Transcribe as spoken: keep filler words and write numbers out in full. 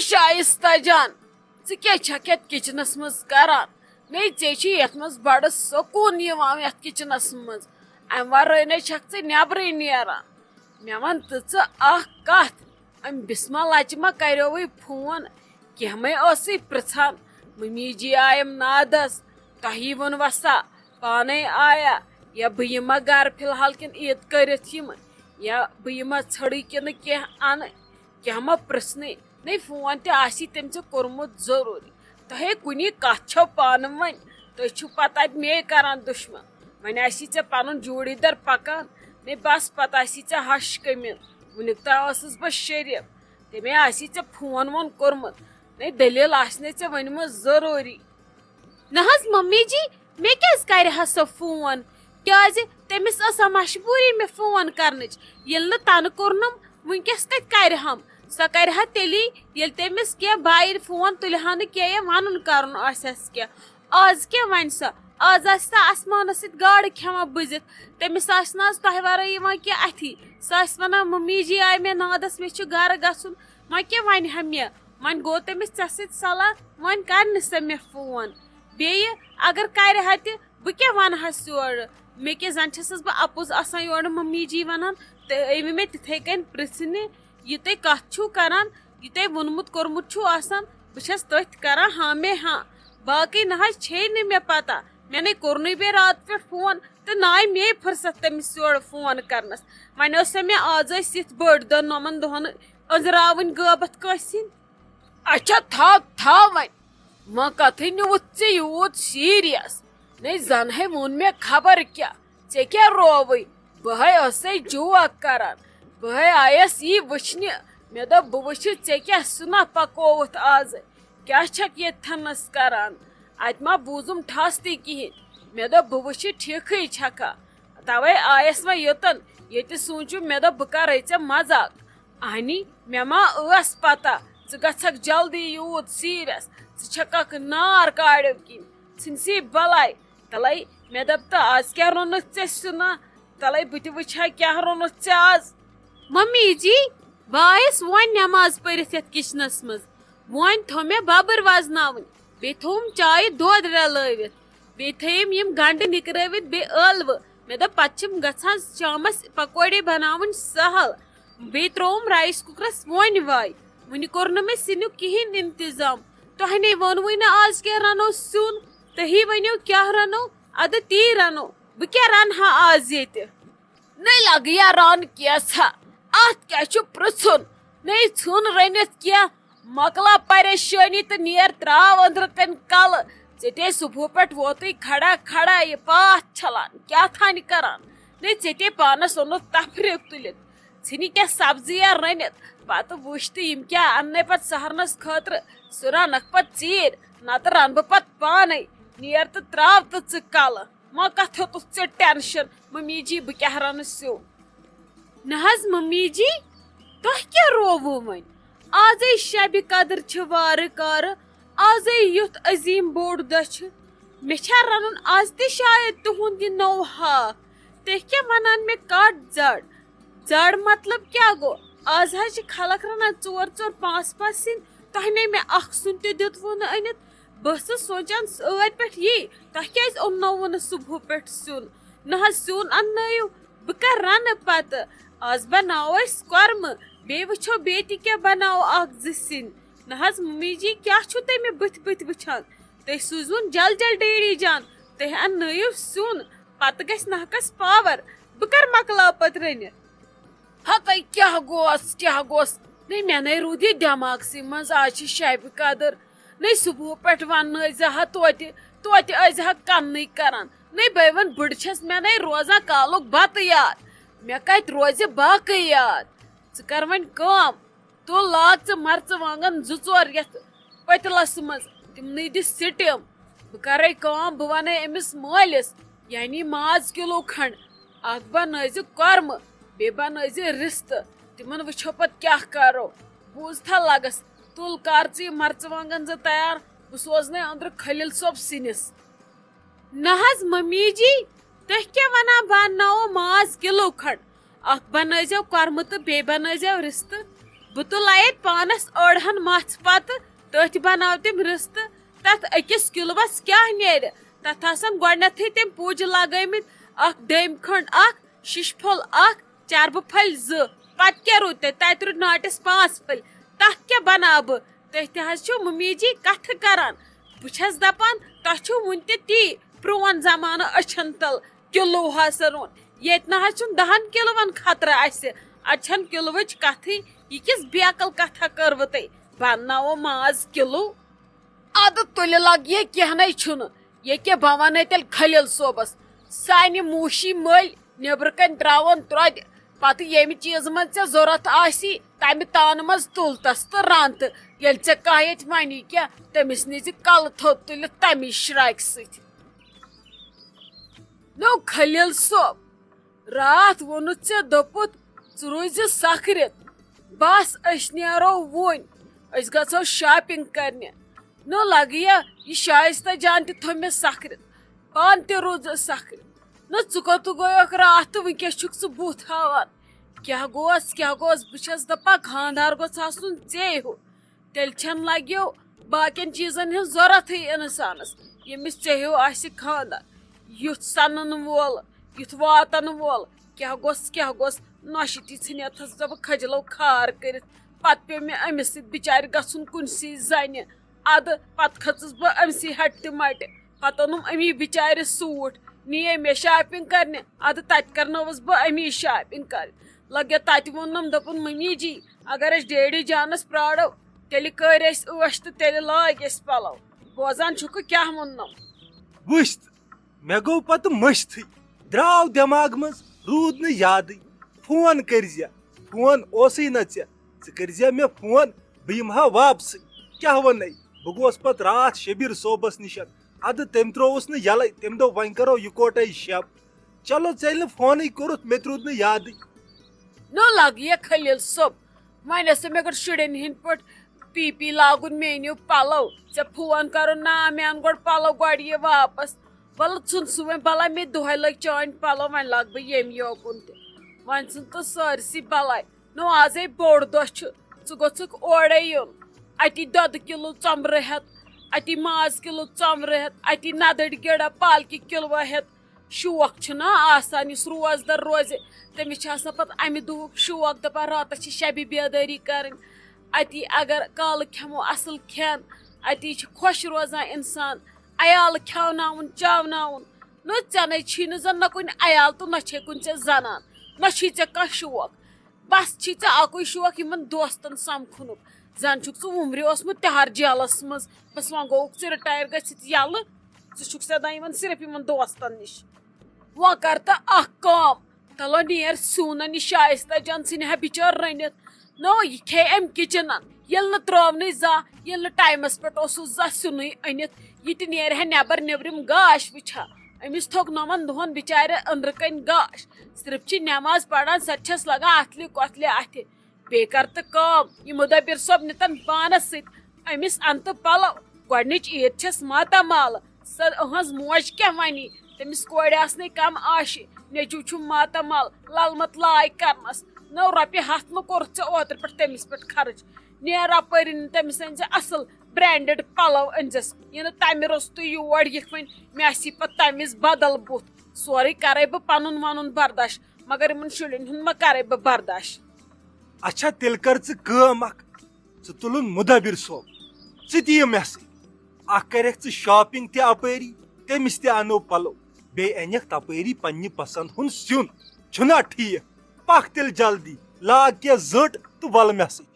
شایستہ جان، ژٕ کیٛاہ چھکھ یتھ کچنس منٛز کران؟ نے ژےٚ چھُے یتھ منٛز بڑٕ سکوٗن یِوان یتھ کچنس منٛز۔ امہِ ورٲے نے چھکھ ژٕ نٮ۪برٕے نیران۔ مےٚ ون تہٕ ژٕ اکھ کتھ، أمۍ بسمہ لچہِ ما کریووٕے فون؟ کینٛہہ مَے ٲسٕے پرژھان؟ ممی جی آیم نادس، تۄہی ووٚن وسا پانے آیا، یا بہٕ یِمہ گرٕ فی الحال کِنہٕ عید کٔرِتھ یِمہٕ، یا بہٕ یِمہ ژھٔڑٕے کِنہٕ کینٛہہ انہٕ؟ کینٛہہ ما پرژھنٕے؟ نے فون تہِ آسی تٔمۍ ژےٚ کوٚرمُت ضروٗری۔ تۄہے کُنی کتھ چھو پانہٕ وۄنۍ، تُہۍ چھِو پتہٕ اتہِ مے کران دُشمن۔ وۄنۍ آسی ژےٚ پنُن جوڑی دار پکان، نے بس پتہٕ آسی ژےٚ ہش کٔمِل۔ وُنیُک تام ٲسٕس بہٕ شریف، تٔمۍ آسی ژےٚ فون وون کوٚرمُت، نے دٔلیٖل آسہِ نے ژےٚ ؤنمٕژ ضروٗری۔ نہ حظ ممی جی، مےٚ کیٛازِ کرِ ہا سۄ فون؟ کیٛازِ تٔمِس ٲسا مجبوٗری مےٚ فون کرنٕچ؟ ییٚلہِ نہٕ تنہٕ کوٚرنم، وٕنکیٚس کتہِ کرِ ہم؟ سۄ کرِ ہا تیٚلی، ییٚلہِ تٔمِس کینٛہہ بایِر فون تُلہِ ہا نہٕ کینٛہہ یا ونُن کرُن آسٮ۪س کینٛہہ۔ آز کیٛاہ ونہِ سۄ؟ آز آسہِ سۄ آسمانس سۭتۍ گاڈٕ کھٮ۪وان بُزِتھ۔ تٔمِس آسہِ نہ آز تۄہہِ ورٲے یِوان کینٛہہ اتھی۔ سۄ آسہِ ونان، ممی جی آیہِ مےٚ نادس، مےٚ چھُ گرٕ گژھُن۔ وۄنۍ کیٛاہ ونہِ ہا مےٚ؟ وۄنۍ گوٚو تٔمِس ژےٚ سۭتۍ صلاح، وۄنۍ کرِ نہٕ سۄ مےٚ فون۔ بیٚیہِ اگر کرِ ہا تہِ، بہٕ کیٛاہ ونہٕ ہس یورٕ؟ مےٚ کیٛاہ زن چھسس بہٕ اپُز آسان یورٕ ممی جی ونان؟ تہٕ أمۍ مےٚ تِتھے کٔنۍ پرژھنہِ، یہِ تُہۍ کتھ چھِو کران، یہِ تۄہہِ ووٚنمُت کوٚرمُت چھُو آسان، بہٕ چھَس تٔتھۍ کران ہاں میں ہاں۔ باقٕے نہ حظ چھے نہٕ مےٚ پتہ، مےٚ نے کوٚرنُے بیٚیہِ راتہٕ پٮ۪ٹھ فون تہٕ نہ آیہِ مے فرصت تٔمِس یورٕ فون کرنس۔ وۄنۍ ٲس سۄ مےٚ آزے سِتھ بٔڑ دۄہ نۄمن دۄہن أنٛزراوٕنۍ غٲبت کٲنٛسہِ ہِنٛدۍ۔ اچھا، تھاو تھاو وۄنۍ، وۄنۍ کتھٕے نیوٗتھ ژےٚ یوٗت سیریس؟ نے زن ہے ووٚن مےٚ خبر کیٛاہ، ژےٚ کیٛاہ رووٕے؟ بہٕ ہے ٲسے جوک کران، بہٕ ہے آیس یی وٕچھنہِ۔ مےٚ دوٚپ بہٕ وٕچھِ ژےٚ کیٛاہ سُنہ پکووُتھ آزٕ، کیٛاہ چھکھ ییٚتہِ تھنس کران؟ اتہِ ما بوٗزُم ٹھاس تہِ کِہینۍ۔ مےٚ دوٚپ بہٕ وٕچھِ ٹھیٖکھٕے چھکھا، توے آیس وۄنۍ یوٚتن۔ ییٚتہِ سوٗنچُم مےٚ دوٚپ بہٕ کرے ژےٚ مزاق۔ اہنی، مےٚ ما ٲس پتہ ژٕ گژھکھ جلدی یوٗت سیریس؟ ژٕ چھکھ اکھ نار کاڑیو کِنۍ، ژھٕنسی بلاے۔ تلے، مےٚ دوٚپ تہٕ آز کیٛاہ روٚنُتھ ژےٚ سیُنہ؟ تلے بہٕ تہِ وٕچھِ ہا کیٛاہ روٚنُتھ ژےٚ آز۔ ممی جی، بہٕ آیس وۄنۍ نٮ۪ماز پٔرِتھ یتھ کچنس منٛز۔ وۄنۍ تھوٚو مےٚ ببٕر وزناوٕنۍ، بیٚیہِ تھوٚوُم چایہِ دۄد رلٲوِتھ، بیٚیہِ تھٲیِم یِم گنڈٕ نِکرٲوِتھ، بیٚیہِ ٲلوٕ۔ مےٚ دوٚپ پتہٕ چھِم گژھان شامس پکوڑے بناوٕنۍ سہل۔ بیٚیہِ ترٛووُم رایس کُکرس وۄنۍ واے۔ وُنہِ کوٚر نہٕ مےٚ سِنیُک کِہینۍ انتظام۔ تۄہہِ نے ووٚنوُے نہٕ آز کیٛاہ رنو سیُن۔ تُہی ؤنِو کیٛاہ رنو، ادٕ تی رنو۔ بہٕ کیٛاہ رنہٕ ہا آز ییٚتہِ؟ نے لگیا ران کیسا، اتھ کیٛاہ چھُ پرژھُن؟ نے ژھُن رٔنِتھ کینٛہہ، مۄکلا پریشٲنی تہٕ نیر تراو أنٛدرٕ کنۍ کلہٕ۔ ژےٚ تے صبحہٕ پٮ۪ٹھ ووتُے کھڑا کھڑا یہِ پاتھ چھلان، کیٛاہ تھانہِ کران؟ نے ژےٚ تے پانس اوٚنُتھ تفریٖق تُلِتھ۔ ژھٕنہِ کینٛہہ سبزی یا رٔنِتھ، پتہٕ وٕچھ تہٕ یِم کیٛاہ اننے پتہٕ سحرنس خٲطرٕ۔ سُہ رنکھ پتہٕ ژیٖرۍ، نتہٕ رنہٕ بہٕ پتہٕ پانے۔ نیر تہٕ تراو تہٕ ژٕ کلہٕ۔ ما کتھ ہیوٚتُتھ ژےٚ ٹینشن؟ ممی جی، بہٕ کیٛاہ رنہٕ سیُن؟ نہ حظ ممی جی، تۄہہِ کیٛاہ رووُ وۄنۍ؟ آزے شبِ قدر چھِ وارٕ کارٕ، آزے یُتھ عظیٖم بوٚڑ دۄہ چھُ۔ مےٚ چھا رنُن آز تہِ شاید تُہُنٛد یہِ نوٚو ہاکھ؟ تُہۍ کیٛاہ ونان مےٚ کٹ زڈ؟ زڈ مطلب کیٛاہ گوٚو؟ آز حظ چھِ خلق رنان ژور ژور پانٛژھ پانٛژھ سِنۍ، تۄہہِ نے مےٚ اکھ سیُن تہِ دیُتوُ نہٕ أنِتھ۔ بہٕ ٲسٕس سونٛچان سُہ ٲدۍ پٮ۪ٹھ یی، تۄہہِ کیٛازِ اوٚننووُ نہٕ صُبحہٕ پٮ۪ٹھ سیُن؟ نہ حظ، سیُن اَننٲیِو، بہٕ کَرٕ رَنہٕ پَتہٕ۔ آز بَناوو أسۍ کۄرمہٕ، بیٚیہِ وٕچھو بیٚیہِ تہِ کیٛاہ بَناوو اَکھ زٕ سِنۍ۔ نہ حظ ممی جی، کیٛاہ چھُو تُہۍ مےٚ بٕتھِ بٕتھِ وٕچھان؟ تُہۍ سوٗزوُن جل جل ڈیڈی جان، تُہۍ اَننٲیِو سیُن، پَتہٕ گژھِ ناہَکَس پاوَر، بہٕ کَرٕ مۄکلاو پَتہٕ رٔنِتھ۔ ہتے کیٛاہ گوس، کیٛاہ گوس؟ نے مےٚ نے روٗد یہِ دٮ۪ماغسٕے منٛز، آز چھِ شبِ قدر۔ نے صُبحہٕ پٮ۪ٹھ وننٲے زِ ہا توتہِ، توتہِ ٲسۍ زِ ہا کننٕے کران۔ نے بے وۄنۍ بٕڈ چھَس، مےٚ نے روزان کالُک بتہٕ یاد۔ مےٚ کتہِ روزِ باقٕے یاد؟ ژٕ کر وۄنۍ کٲم، تُل لاگ ژٕ مرژٕوانٛگن زٕ ژور یتھ پٔتلس منٛز، تِمنٕے دِ سِٹیٖم۔ بہٕ کرے کٲم، بہٕ ونَے أمِس مٲلِس، یعنی ماز کِلوٗ کھنٛڈ، اکھ بنٲوزِ کۄرمہٕ، بیٚیہِ بنٲوزِ رِستہٕ۔ تِمن وٕچھو پتہٕ کیٛاہ کرو۔ بوٗزتھا لگس، تُل کر ژٕ یہِ مرژٕوانٛگن زٕ تیار، بہٕ سوزنَے أنٛدرٕ خلیل صٲب سِنِس۔ نہ حظ ممی جی، تُہۍ کیٛاہ ونان، بہٕ انناوو ماز کِلوٗ کھنٛڈ، اکھ بنٲوزیو کۄرمہٕ تہٕ بیٚیہِ بنٲوزیو رِستہٕ۔ بہٕ تُلہٕ اَتہِ پانَس أڑہَن مَژھ پَتہٕ، تٔتھۍ بَناو تٔمۍ رِستہٕ۔ تَتھ أکِس کِلوَس کیٛاہ نیرِ؟ تَتھ آسَن گۄڈٕنٮ۪تھٕے تٔمۍ پوٗجہِ لَگٲومٕتۍ، اَکھ ڈیٚمۍ کھٔنٛڈ اَکھ، شِشہٕ پھوٚل اَکھ، چربہٕ پھٔلۍ زٕ۔ پَتہٕ کیٛاہ روٗد تۄہہِ؟ تَتہِ روٗدۍ ناٹِس پانٛژھ پھٔلۍ۔ تَتھ کیٛاہ بَناو بہٕ؟ تُہۍ تہِ حظ چھِو مُمی جی کَتھٕ کَران۔ بہٕ چھَس دَپان، تۄہہِ چھُو وُنہِ تہِ تی پرٛون زمانہٕ أچھَن تَل۔ کِلوٗ ہسا روٚن۔ ییٚتہِ نہ حظ چھُنہٕ دَہَن کِلوَن خطرٕ اَسہِ۔ اَتہِ چھَنہٕ کِلوٕچ کَتھٕے۔ یہِ کِژھ بیکل کَتھا کٔروٕ تۄہہِ؟ بَنناوو ماز کِلوٗ۔ اَدٕ تُلہِ لَگ، یہِ کینٛہہ نَے چھُنہٕ۔ یہِ کیٛاہ، بہٕ وَنَے تیٚلہِ خلیل صٲبَس۔ سانہِ موشی مٔلۍ نیٚبرٕ کَنۍ ترٛاوَن ترٛۄدِ۔ پَتہٕ ییٚمہِ چیٖزٕ منٛز ژےٚ ضوٚرَتھ آسی، تَمہِ تانہٕ منٛز تُل تَس تہٕ رَن تہٕ۔ ییٚلہِ ژےٚ کانٛہہ ییٚتہِ وَنی کینٛہہ، تٔمِس نِزِ کَلہٕ تھوٚد تُلِتھ تَمی شرٛاکہِ سۭتۍ۔ نو خلیل صٲب، راتھ ووٚنُتھ ژےٚ، دوٚپُتھ، "ژٕ روٗزِ سَکھرِتھ، بَس أسۍ نیرو وُنۍ، أسۍ گژھو shopping کرنہِ۔" نو لگیا، یہِ شایستہ جان تہِ تھوٚو مےٚ سَکھرِتھ، پانہٕ تہِ روٗزٕس سَکھرِتھ۔ نو ژٕ کوٚت گوٚیکھ راتھ تہٕ وٕنکیٚس چھُکھ ژٕ بُتھ ہاوان؟ کیٛاہ گوس، کیٛاہ گوس؟ بہٕ چھَس دَپان، خانٛدار گوٚژھ آسُن ژے ہیوٗ۔ تیٚلہِ چھَنہٕ لَگیو باقیَن چیٖزَن ہٕنٛز ضوٚرَتھٕے اِنسانَس، ییٚمِس ژےٚ ہیوٗ آسہِ خانٛدار۔ یُتھ سَنَن وول، یُتھ واتَن وول، کیٛاہ گوٚژھ، کیٛاہ گوٚژھ؟ نۄشہِ تہِ ژھٕنِتھ ژٕ بہٕ کھٔجلو کھار کٔرِتھ۔ پَتہٕ پیوٚو مےٚ أمِس سۭتۍ بِچارِ گژھُن کُنسٕے زَنہِ۔ اَدٕ پَتہٕ کھٔژٕس بہٕ أمسٕے ہَٹہِ مَٹہِ۔ پَتہٕ اوٚنُم أمی بِچارِ suit، نِیے مےٚ shopping کَرنہِ۔ اَدٕ تَتہِ کَرنٲوٕس بہٕ أمی shopping کَرٕنۍ۔ لَگیا تَتہِ ووٚننَم، دوٚپُن، "مٔمی جی، اگر أسۍ ڈیڈی جانَس پرٛارو، تیٚلہِ کٔرۍ اَسہِ عٲش تہٕ تیٚلہِ لٲگۍ اَسہِ پَلو۔" بوزان چھُکھٕ کیٛاہ ووٚننَم؟ وٕچھ تہٕ، مےٚ گوٚو پَتہٕ مٔشتھٕے، درٛاو دٮ۪ماغ منٛز، روٗد نہٕ یادٕے۔ فون کٔرۍزِ، فون اوسُے نہ ژےٚ، ژٕ کٔرۍزِ مےٚ فون، بہٕ یِمہٕ ہا واپسٕے۔ کیٛاہ وَنَے؟ بہٕ گوس پَتہٕ راتھ شبیٖر صٲبَس نِش، اَدٕ تٔمۍ ترٛووُس نہٕ یَلَے، تٔمۍ دوٚپ، "وۄنۍ کَرو یِکوَٹَے شب۔" چلو، ژےٚ ییٚلہِ نہٕ فونٕے کوٚرُتھ، مےٚ تہِ روٗد نہٕ یادٕے۔ نو لَگ یہِ خلیل صٲب، وۄنۍ ٲسٕم مےٚ گۄڈٕ شُرٮ۪ن ہِنٛدۍ پٲٹھۍ پی پی لاگُن میٛٲنِو پَلو، ژےٚ فون کَرُن، نا، مےٚ اَن گۄڈٕ پَلو گۄڈٕ یہِ واپَس۔ وَلہٕ ژھُن سُہ وۄنۍ بَلاے، مےٚ دۄہَے لٔگۍ چٲنۍ پَلو، وۄنۍ لاگہٕ بہٕ ییٚمہِ یوکُن تہِ۔ وۄنۍ ژھُن تہٕ سٲرسٕے بَلاے۔ نو آزے بوٚڑ دۄہ چھُ، ژٕ گوٚژھُکھ اورَے یُن۔ اَتی دۄدٕ کِلوٗ ژۄمرٕ ہٮ۪تھ، اَتی ماز کِلوٗ ژۄمرٕ ہٮ۪تھ، اَتی نَدٕرۍ گِڈا پالکہِ کِلوٗ ہٮ۪تھ۔ شوق چھُنہ آسان، یُس روزدَر روزِ، تٔمِس چھِ آسان پَتہٕ اَمہِ دۄہُک شوق، دَپان، "راتَس چھِ شَبِ بیدٲری کَرٕنۍ، اَتی اگر کالہٕ کھٮ۪مو اَصٕل کھٮ۪ن، اَتی چھِ خۄش روزان اِنسان، عیال کھٮ۪وناوُن، چاوناوُن۔" نہ، ژےٚ نَے چھی نہٕ زَن نہ کُنہِ عیال تہٕ نہ چھے کُنہِ ژےٚ زَنان، نہ چھی ژےٚ کانٛہہ شوق۔ بَس چھی ژےٚ اَکُے شوق، یِمَن دوستَن سَمکھُنُک۔ زَن چھُکھ ژٕ وُمرِ اوسمُت تِہار جیلَس منٛز، بَس وۄنۍ گوٚوُکھ ژٕ retire گٔژھِتھ یَلہٕ، ژٕ چھُکھ سیوٚدان یِمَن صرف یِمَن دوستَن نِش۔ وۄنۍ کر تہٕ اکھ کٲم، تلو نیر سیُن انہِ شایستہ جان، ژھٕنہِ ہا بِچٲر رٔنِتھ۔ نو، یہِ کھیٚیہِ أمۍ کِچنن، ییٚلہِ نہٕ ترٲونٕے زانٛہہ، ییٚلہِ نہٕ ٹایمس پٮ۪ٹھ اوسُس زانٛہہ سیُنٕے أنِتھ، یہِ تہِ نیرِ ہا نٮ۪بر نیٚبرِم گاش وٕچھِ ہا۔ أمِس تھوٚک نَمَن دۄہن بِچارِ أنٛدرٕ کنہِ گاش، صرف چھِ نٮ۪ماز پران، سۄ تہِ چھَس لگان اَتھلہِ کۄتھلہِ اَتھِ۔ بیٚیہِ کر تہٕ کٲم، یہِ مُدبِر صٲب نِتن پانس سۭتۍ أمِس اَنتہٕ پَلو۔ گۄڈٕنِچ عیٖد چھَس ماتامال۔ سۄ أہٕنٛز موج کیٛاہ وَنی؟ تٔمِس کورِ آسنَے کَم آشہِ۔ نیٚچوٗ چھُ ماتامال، لَلمَت لاے کَرنَس۔ نٔو رۄپیہِ ہَتھ نہٕ کوٚرُتھ ژےٚ اوترٕ پٮ۪ٹھ تٔمِس پٮ۪ٹھ خرٕچ۔ نیر اَپٲرۍ، أنۍ تٔمِس أنۍ زِ اَصٕل branded پَلو أنۍ زٮ۪س۔ یہِ نہٕ تَمہِ روٚستُے یور یِتھ وۄنۍ، مےٚ آسی پَتہٕ تَمہِ وِزِ بدل بُتھ۔ سورُے کَرَے بہٕ پَنُن وَنُن برداش، مگر یِمَن شُرٮ۪ن ہُنٛد ما کَرَے بہٕ برداش؟ اچھا، تیٚلہِ کر ژٕ کٲم اکھ، ژٕ تُلُن مُدبِر صٲب، ژٕ تہِ یہِ مےٚ سۭتۍ۔ اکھ کرکھ ژٕ shopping تہِ اپٲری، تٔمِس تہِ انو پلو، بیٚیہِ انکھ تپٲری پننہِ پسند ہُنٛد سیُن۔ چھُنا ٹھیٖک؟ پکھ تیٚلہِ جلدی، لاگ کینٛہہ زٔٹ تہٕ ول مےٚ سۭتۍ۔